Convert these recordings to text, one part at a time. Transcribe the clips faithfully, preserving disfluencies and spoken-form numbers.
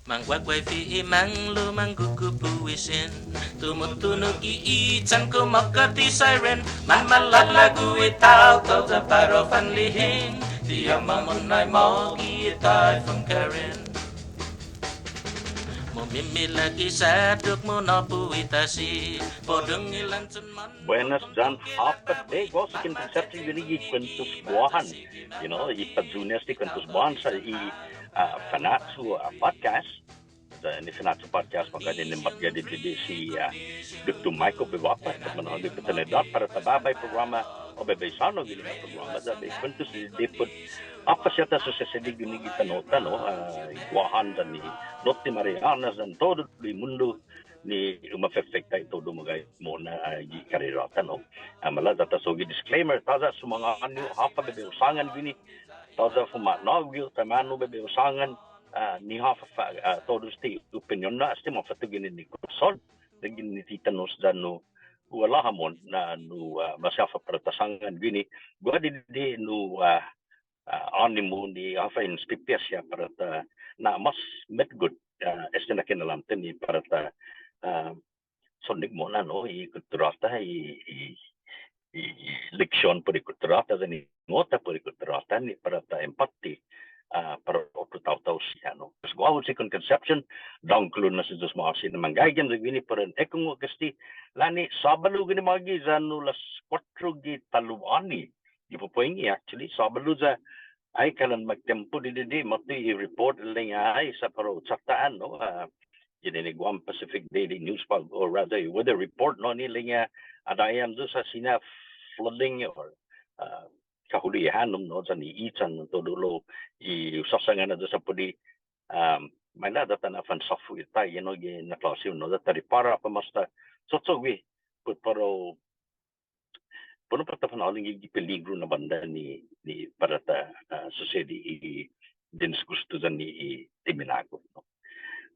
Mangguaguaifi i manglo', manggugupu i sen. Tumutunog i itan, kumåkkat i siren. Manmalalago i taotao yan para u fanlihen. Ti åpmam un nai mågi i Typhoon Karen. Mumimilag i saddok, munåpu i tasi. Pudong i lanchon man. Buenas yan håfa adai, guåhu si Ken Concepcion, guini gi Kuentos Guåhan. You know, i payuni este Kuentos Guåhan sa' i, ah, Fanachu, ah, podcast. Yan i Fanachu podcast, magåhet ni magåhet didide' si, ah, Doktor Michael Bevacqua, sa' manå'gue oportunidåt para ta baba i programa, o bai bai sångan guini na programa, sa' bai kuentos didide' put håfa siha ta susesedi guini gi tano'-ta, no, ah, i Guåhan yan i Norte Marianas yan todu i mundo ni umafekta i todu magåhet mo'na, ah, gi karera-ta, no. Ah, maila' ya ta cho'gue disclaimer, tåya' sumangåni yu' håfa bai bai hu sångan guini, tåya' fuma'nå'gue yu' taimanu bai bai hu sångan, ah, ni håfa fa-, ah, todu este opinion-ña este måfatto guini ni korason, yan guini ni titanos ya nu, hu alahåmon na nu, ah, maseha håfa para ta sångan guini, guaha didide' nu, ah, ah, ånimu ni håfa in spipia siha para ta na'mås metgot, ah, este na kinalamten ni para ta, ah, sodda' mo'na, no, i kutturå-ta, i, i, i, i leksion put i kutturå-ta, yan i ngot-ta put i kutturå-ta ni para ta empåtte, ah, para otro taotao siha, no. Pues guåhu si Ken Concepcion, dångkolo na si Yu'os ma'åse' na manggaige yan guini para un ekungok este, låni, Såbalu guini mågi, ya nu las kuåttro gi talo'åni. Gi pupuengi, actually, Såbalu ya ai kalan magtiempo didide', måtto i report ilek-ña ai sa' para u chatta'an, no, ah, guini ni Guam Pacific Daily News på'go, or rather, weather report, no, ni ilek-ña adahi hamyo sa' siña flooding or, ah, kahulihan, no, yan i itan todu lao i hu såsangan ayu sa' put i, um, maila' ya ta na'fansåfu i taotao, you know, gi na klåse, no, ya ta ripåra pa' mås ta cho'cho'gue, put para u Put para ta fanhålom gi, gi peligro na bånda ni, ni para ta, ah, susedi i, i dinisgusto yan i, i timinago, no.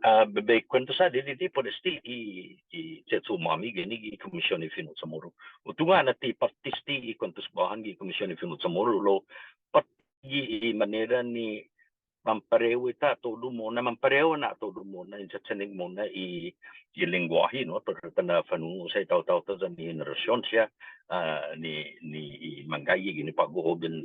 Ah, bai, bai kuentos ha' didide' put este i, i che'cho'-måmi guini gi Kumision i Fino' CHamoru. Hu tungo' na ti påtte este i Kuentos Guåhan gi Kumision i Fino' CHamoru lao påtte gi i manera ni manparehu i ta'todu mo'na, manparehu na ta'todu mo'na, in che'cho'-ña mo'na i, i lengguåhi, no, para ta na'fanhungo' sa' i taotao-ta yan i henerasion siha, ah, ni, ni i manggaige guini på'go hoben,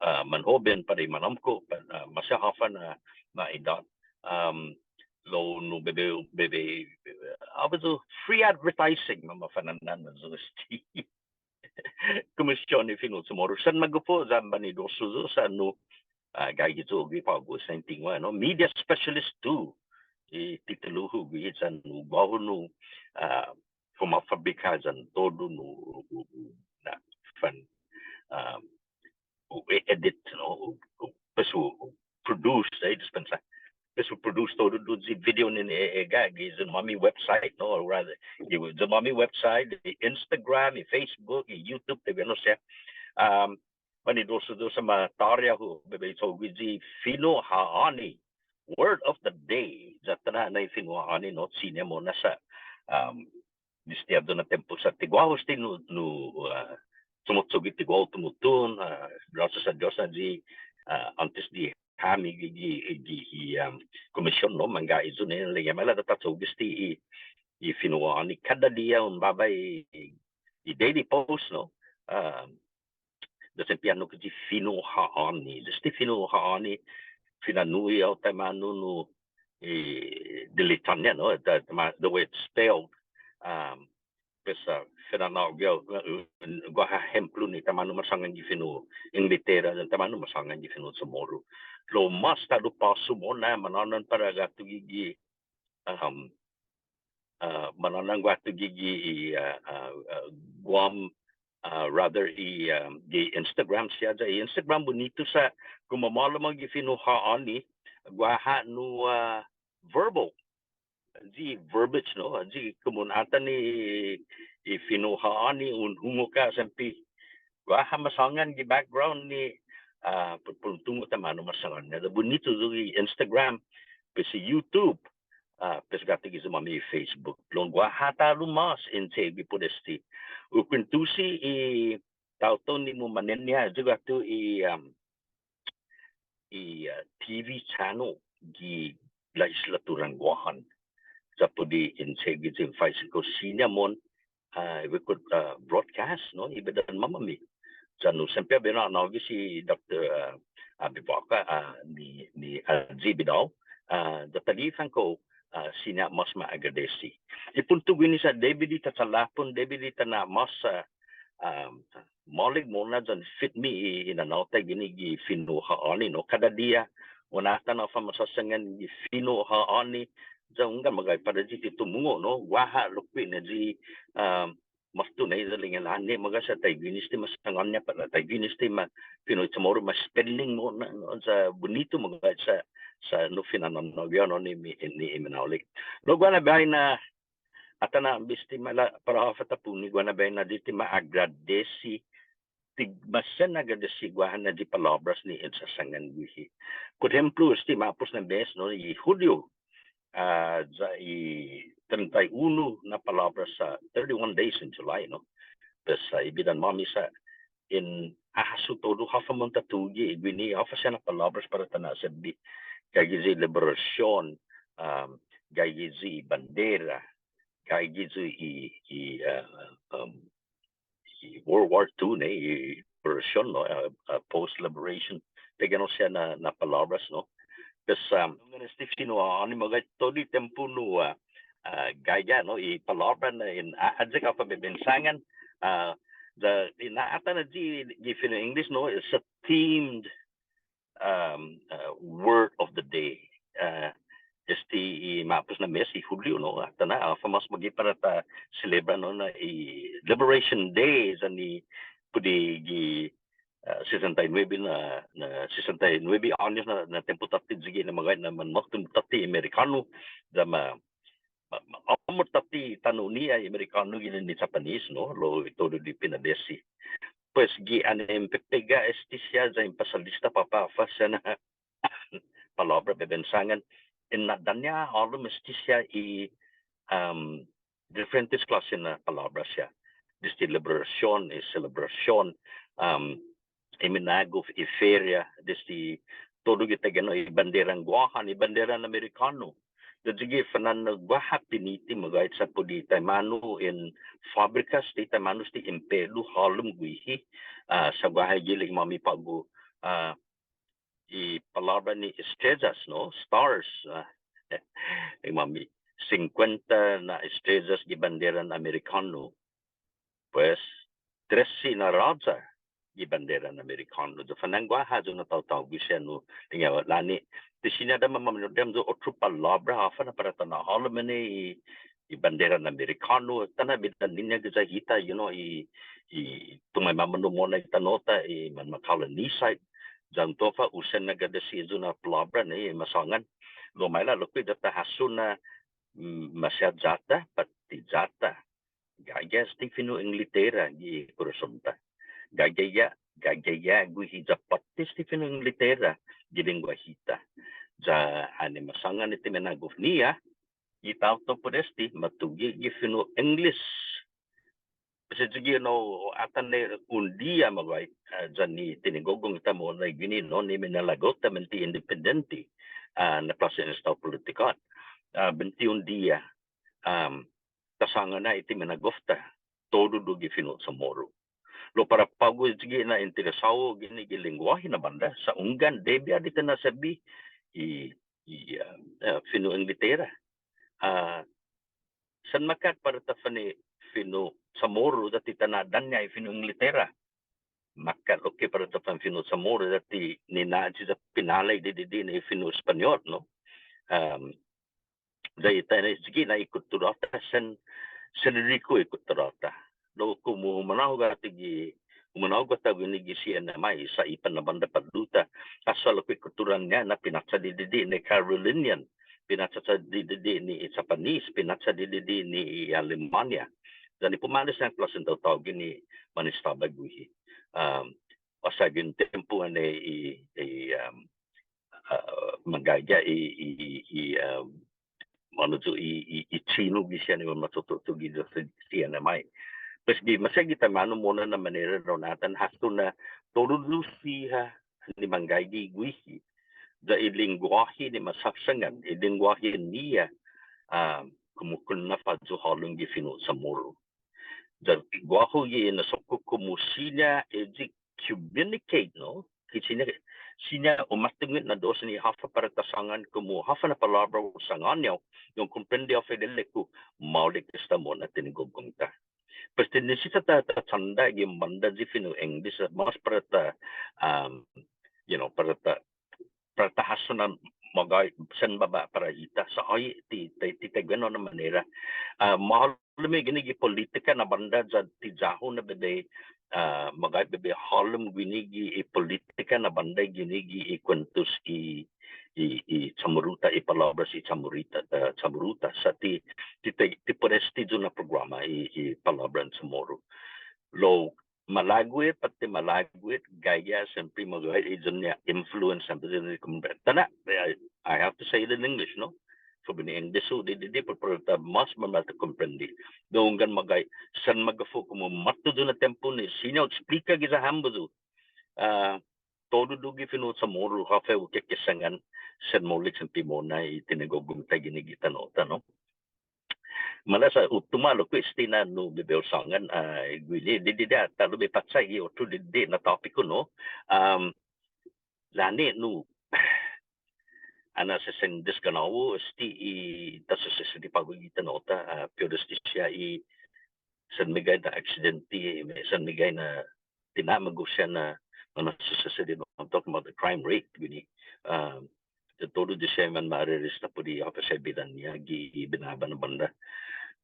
ah, manhoben para i manåmko', pa, ah, maseha håfa na, na idåt. Um, lao nu bai bai, bai bai, ah, håfa ayu, free advertising, ma, mafa'na'an na este Kumision i Fino' CHamoru. Sen magof yu' yan banidosu yu' sa' nu, ah, gaige yu' gi på'go sa' in tingo', no? Media specialist two i titulu-hu guihi, yan nu guåhu nu, ah, fumafabrik yan todu nu, na fan, ah, u edit, no, u, u, pues u, u produce, eh, dispensa. Pues u produce todu, todu i video ni, eh, eh, gaige i Yu'os-måmi website, no, or rather, i Yu'os-måmi website, i Instagram, i Facebook, i YouTube, ti bai hu na'siña. Um, banidosu yu' sa' ma tåya'-hu, bai bai cho'gue i Fino' Ha'åni. Word of the day. Ya ta na'nå'i Fino' Ha'åni, no, siña mo'na sa', um, desde ayu na tiempo sa' ti guåhu este nu, nu, ah, chumocho'gue ti guåhu tumutuhon, ah, gracias a Dios na i, ah, åntes di hami gi, gi, gi, gi, um, kumision, no, manggaige yu' ni, ilek-ña maila' ya ta cho'gue este i, i Fino' Ha'åni kada diha un baba i, i Daily Post, no, ah, Desde siempre annok i Fino' Ha'åni. Desde Fino' Ha'åni, fina'nu'i hao taimanu nu, eh, dilitan-ña, no? The, the, the way it's spelled. Um, pues, ah, fina'nå'gue hao, uh, uh, guaha ehemplo ni taimanu masångan gi fino' Inglatera, yan taimanu masångan gi fino' CHamoru. Lao mås ta'lo på'go mo'na, mannå'an para guatu gi, gi, um, ah, mannå'an guatu gi, gi, ah, ah, ah, Guam, ah, rather i, ah, gi Instagram siha ya i Instagram bunitu sa' kumu mamåhlao hao gi Fino' Ha'åni, guaha nu, ah, verbal. Ayu i verbiage, no? Ayu i kumu un atan i, i Fino' Ha'åni un hungok ha' siempre. Guaha masångan gi background ni, ah, put, put un tungo' taimanu masångan. Na bunitu ayu i Instagram, pues i YouTube, ah, pues guatu gi Yu'os-måmi Facebook. Lao guaha ta'lo mås in che'gue put este. Hu kuentusi i taotao ni mumañeña ayu guatu i, um, i, uh, T V channel gi lehislaturan Guåhan. Ya put i in chegi i faisen kao siña mohon, ah, we could, ah, broadcast, no, i bidån-måmi. Ya nu siempre bai na'nå'gue si Doktor, ah, ah, Bevacqua, ah, ni, ni, ah, Ayi Vidal, ah, ya ta li'e' fan kao, ah, siña mås ma agradesi. I punto guini sa' debi di ta chalapon, debi di ta na'måsa, ah, maolek mo'na yan fitme i, i nanå-ta guini gi fino' ha'åni, no, kada diha, un atan håfa masåsangan gi fino' ha'åni, ya hunggan, magåhet para ayu i tumungo', no, guaha lokkue' na ayu, ah, måtto na i ya ilek-ña na ni magåhet sa' taiguini este ma sangåni-ña para taiguini este ma fino' CHamoru ma spelling mo'na, no, ya bunitu magåhet sa', sa' nu fina'nå'gue hao ni mi, ni i minaolek. Lao guaha na biahi na atan na este maila' para håfa ta puni guaha na biahi na ayu este ma agradesi, ti ma sen agradesi guaha na ayu i palåbras ni in sasangan guihi. Por ehemplo, este ma'pos na mes, no, i Hulio, ah, ya i trenta y uno na palåbras sa' thirty-one days in July, no. Pues, ah, i bidån-måmi sa' in hahasso todu håfa mohon ta tuge' guini, håfa siha na palåbras para ta na'setbe. Gaige i liberasion, um, gaige i bandera, gaige i, i, uh, um, i World War Two, no, i liberasion, no, uh, uh, post liberation. Taiguenao siha na, na palåbras, no. Pues, um, hunggan este fino' ha'åni magåhet todu i tiempo nu, uh, uh, gaige, no, i palåbra na in, uh, ayek håfa bai in sangan, uh, the, in atan ayu gi fino' English, no, it's a themed, um, uh, word of the day. Uh, este i ma'pos na mes i Hulio, no, atan na, uh, håfa mås magi para ta selebra, no, na i Liberation Day, yan i put i gi, uh, sesenta y nuebe na, na sesenta y nuebe åños na, na tiempo tåtte, ayu gi na magåhet na manmåtto tåtte i Amerikånu, ya ma, ma, ma, åmot tåtte tano'-ñiha i Amerikånu guini ni Japanese, no, lao todu di pinadesi. Pues gi annai in pepega este siha ya in pasalista påpa' håfa siha na palåbra bai in sangan. In na'danña' hålom este siha i, um, diferentes klåsen na palåbra siha. Desde liberasion, i selebrasion, um, i minagof, i feria, desde todu gi taiguenao, i banderan Guåhan, i banderan Amerikånu. Desde gi fana'an guaha piniti magåhet sa' put i taimanu in fåbrika, este taimanu este in pelu hålom guihi, ah, sa' guaha gi ilek-måmi på'go, ah, i palåbra ni estreyas, no? Stars, ah, ilek-måmi, singkuenta na estreyas gi banderan Amerikånu. Pues, trese na råya gi banderan Amerikånu. Ya fana'an guaha ayu na taotao guihi siha nu, ilek-ña låni. Ti siña ya ma, ma, ma, otro palåbra håfa na para ta na'hålom i, i banderan Amerikånu, ta na'bidadå-ñiha giya hita, you know, i, i tungo' mamånu mo'na i tano'-ta, i manmakolonisa, yan todu, usa na gaige este ayu na palåbra ni ma sångan. Lao maila' lokkue' ya ta hasso na, mm, maseha ya-ta, pat ti ya-ta. Gaige este fino' Inglatera gi korason-ta. Gaige ha', gaige ha' guihi ya påtte este fino' Inglatera gi lengguahi-ta. Ya annai ma sångan este minagof-ña, i taotao put este, ma tuge' gi fino' English. Pues ayu gi, no, atan na un diha magåhet, eh, yan i tinigogong-ta mo'na guini, no, ni minalago'-ta buente independente, ah, na klåsen estao politiku. Ah, buente un diha, um, ta sångan ha' este minagof-ta, todu gi fino' CHamoru. Lao para på'go ayu gi na interesao guini gi lengguahi na bånda, sa' hunggan debi di ta na'setbe i, i, ah, eh, fino' Inglatera. Ah, sen makkat para ta fa'na'an fino' CHamoru ya ti ta na'danña' i fino' Inglatera. Makkat lokkue' para ta fa'na'an fino' CHamoru ya ti nina'yi ya pinalai didide' ni fino' Españot, no? Um, ya i ta na'yi na i kutturå-ta sen, sen riku i kutturå-ta. Lao komu humanao guatu gi, humanao guatu guini gi C N M I, sa' i på'go na bånda pålu ta, aså lokkue' kutturan-ña na pinatcha didide' ni Carolinian, pinatcha didide' ni Japanese, pinatcha didide' ni Alemania. Yan i pumalu sa' klåsen taotao guini manestaba guihi. Um, aså gi un tiempo annai i, i, um, uh, manggaige i, i, i, um, månu yu' i, i, i Chinu gi siha ni manmatutuhon gi C N M I. Pues gi maseha gi taimanu mo'na na manera na un atan hasso na todu siha ni manggaige guihi. Ya i lengguåhi ni masåsangan, i lengguåhi-ña, ah, komu kunnat håfa yu' hålom gi fino' Chamoru. Ya guåhu gi na sohyo' komu siña eyi communicate, no? Ki siña, siña umatungo' na dos ni håfa para ta sångan komu håfa na palåbra hu sångan hao, ya un komprende håfa ilelek-hu, maolek esta mo'na tinigogong-ta. Pues ti nisisita ta, ta chanda gi bånda eyi fino' English, mas para ta, um, you know, para ta, para ta hasso na magåhet sen baba para hita. Sa' ai, ti, ti, ti taiguenao na manera. Ah, mahålom guini gi politika na bånda ya ti ya-hu na bai, ah, magåhet bai hålom guini gi i politika na bånda guini gi i kuentos i, i, i Chamoru-ta, i palåbras i Chamoru-ta, ah, Chamoru-ta. Sa' ti, ti, ti, ti put este yu' na programa i, i palåbran Chamoru. Lao malago' hit, pat ti malago' hit, gaige siempre magåhet i iyon-ña influence siempre i komprende. Tåya', I, I have to say it in English, no? Sa' buente English yu', di, di, di, para, para ta mas manma'komprende. Hunggan magåhet, sen magåhet komu måtto yu' na tiempo ni, siña hu esplika giya hamyo yu'. Ah, todu gi fino' Chamoru, håfa hu kekesångan, sen maolek siempre mo'na i tinigogong-ta guini gi tano'-ta, no? Maolek sa' uttimo lokkue' este na nu bai hu sångan, ah, guini, di, di, di, ah, ta'lo bai pacha gi otro di, di, na topiku, no? Um, lao ni nu, annai sen desgånao este i ta susesedi på'go gi tano'-ta, ah, pi'ot este siha i sen meggai na aksidente, sen meggai na tinamagu'an na, na susesedi, no, I'm talking about the crime rate, guini. Um, todu i siha i manma'arresta put i håfa siha bidan-ñiha gi binaba na bånda.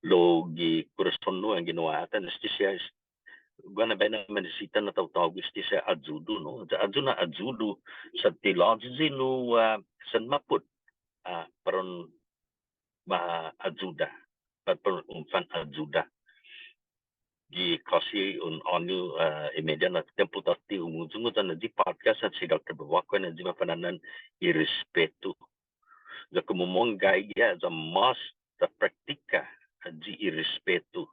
Lao gi korason-hu anggen hu atan este siha, guaha na biahi na manisisita na taotao este siha ayudu, no? Ya ayu na ayudu sa' ti låyu nu, ah, sen mappot, ah, para un ma ayuda, pat para un fanayuda. Gi kåsi un åñu, ah, i media na tiempo tåtte humuyong yu' na eyi podcast na si Doktor Bevacqua na eyi mafana'an i respetu. Ya komu manggai ya, ya mas ta praktika eyi i respetu.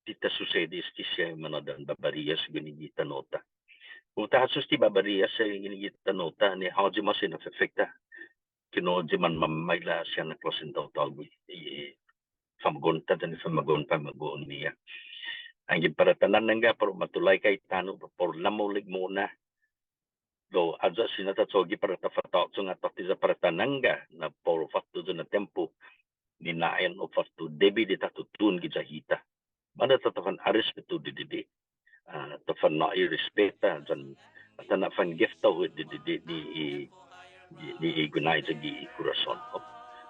Ti ta susedi este siha i manå'dan barbarias guini gi tano'-ta. Hu ta hasso este barbarias guini gi tano'-ta ni håyi mas i na'fefekta. Kinu eyi manmamaila' siha na klåsen taotao guini. I famagu'on-ta yan i famagu'on famagu'on-ñiha. Anggen para ta nangga para u matulaika i tano' para u lamaolek mo'na. Lao ayu siña ta cho'gue para ta fatto, chunga tåtte ya para ta nangga na para u fatto ayu na tiempo ni ngai'an u fatto debi di ta tutuhon giya hita. Bånda ta, ta fana'respetu didide'. Ah, ta fana'respetu yan ta na'fanggef ta'lo didide' ni i, ni, ni i guinaiya gi i korason, no?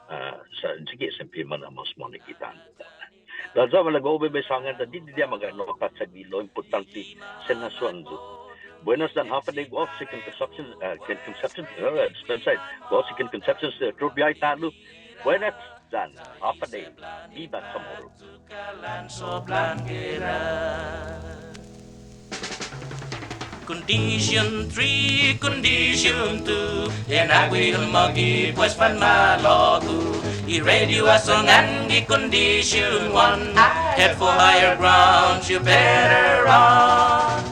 Ah, sa' eyi siempre mana'mås mohon i kita. Lao ya malago' bai bai sångan ta didide' magåhet na pacha gi lao impottånte sen hasson yu'. Buenas yan håfa adai, Guåhu si Concepcion, ah, Con-, Concepcion, ah, dispensa, Guåhu si Concepcion, ah, tropiai ta'lo. Buenas yan håfa adai, biba Chamoru. Condition three, condition two, en aguihan mågi pues fanmalågu. I radio ha sångan gi condition one, head for higher ground, you better run.